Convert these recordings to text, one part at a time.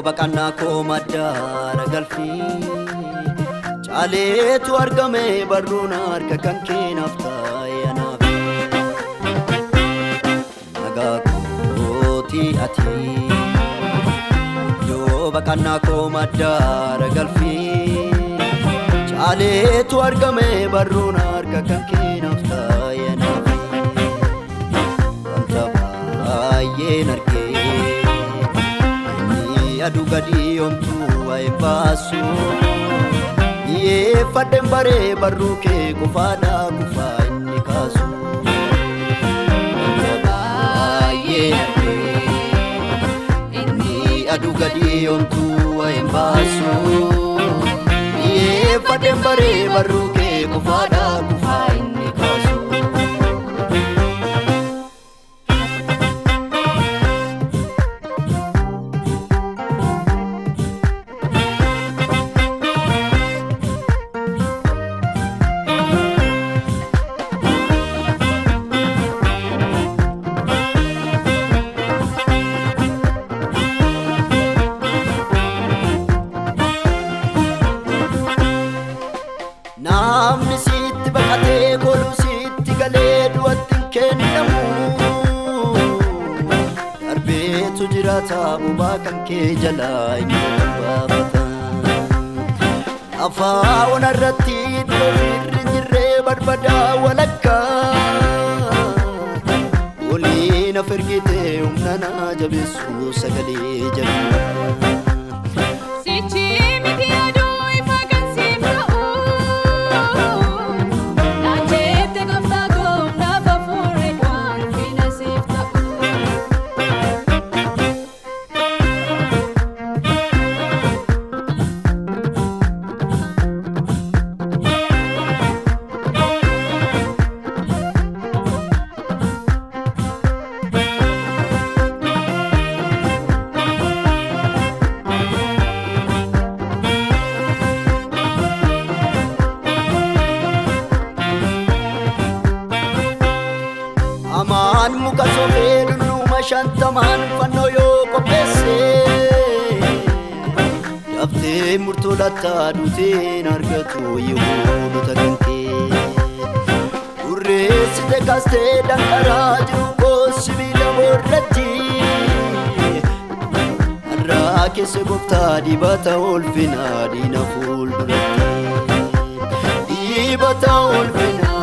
Baqannaa koo maddaara galfii caaleetu argame barruun harka kan keenaaf taa'e anaaf. Nagaa kootii ati iddoo baqannaa koo maddaara galfii caaleetu argame barruun harka kan keenaaf taa'e anaaf. Wanta baay'een argee aduu gadi yoomtuu waa'ee baasu dhiyeeffadheen baree barruu kee qofaadhaa kufaa inni kaasu. Wanta baay'ee argee inni aduu gadi yoomtuu waa'ee baasu dhiyeeffadheen baree barruu kee qofaadhaa kufaa inni kaasu. Namni sitti baqatee goluu sitti galee du'atti hin kennamu. Darbeetu jiraata bobaa kan kee jalaa inni kan baafata. Afaa onarratti iddoo firri hin jirree barbadaa walakkaa. Waliin of ergitee humna na jabeessu sagalee jabinaa. Sichi miti aduu ifa kan siif ta'u. Naanjetti gooftaa koo naaf hafuurri waan ulfina siif ta'u. Amaan muka soofee dhundhuma 50 fannoo yoo qopheesse daftee murtoo lattaa duuteen argatu yihuudota kan kee. Urreessite kaastee danqaraa jiru koo sibiila boorratti har'aa keessa gooftaa dibata ulfinaa diina fuulduratti. Dibata ulfinaa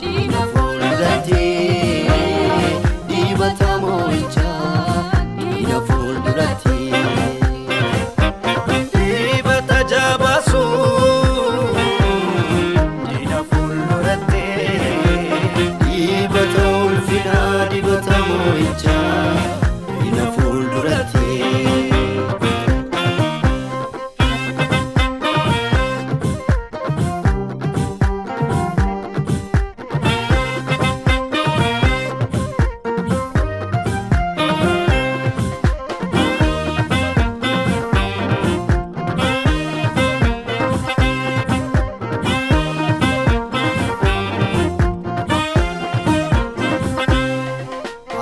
Diina fuulduratti. Dibata moo'ichaa diina fuulduratti. Dibata jabaasu diina fuulduratti. Dibata ulfinaa dibata moo'ichaa diina fuulduratti.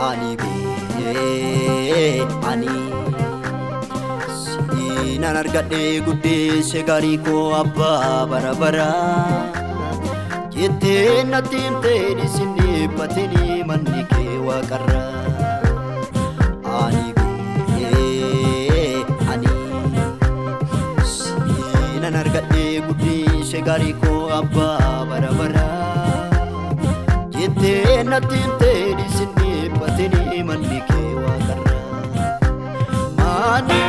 Ani bee ani siinaan argadhee guddise gaarii koo abbaa bara bara jettee natti himtee dhiisin dhiphatini manni kee waaqarra. Ani bee ani siinaan argadhee guddise gaarii koo abbaa bara bara jettee natti himtee dhiisin dhiphatini manni kee waaqarra. Manni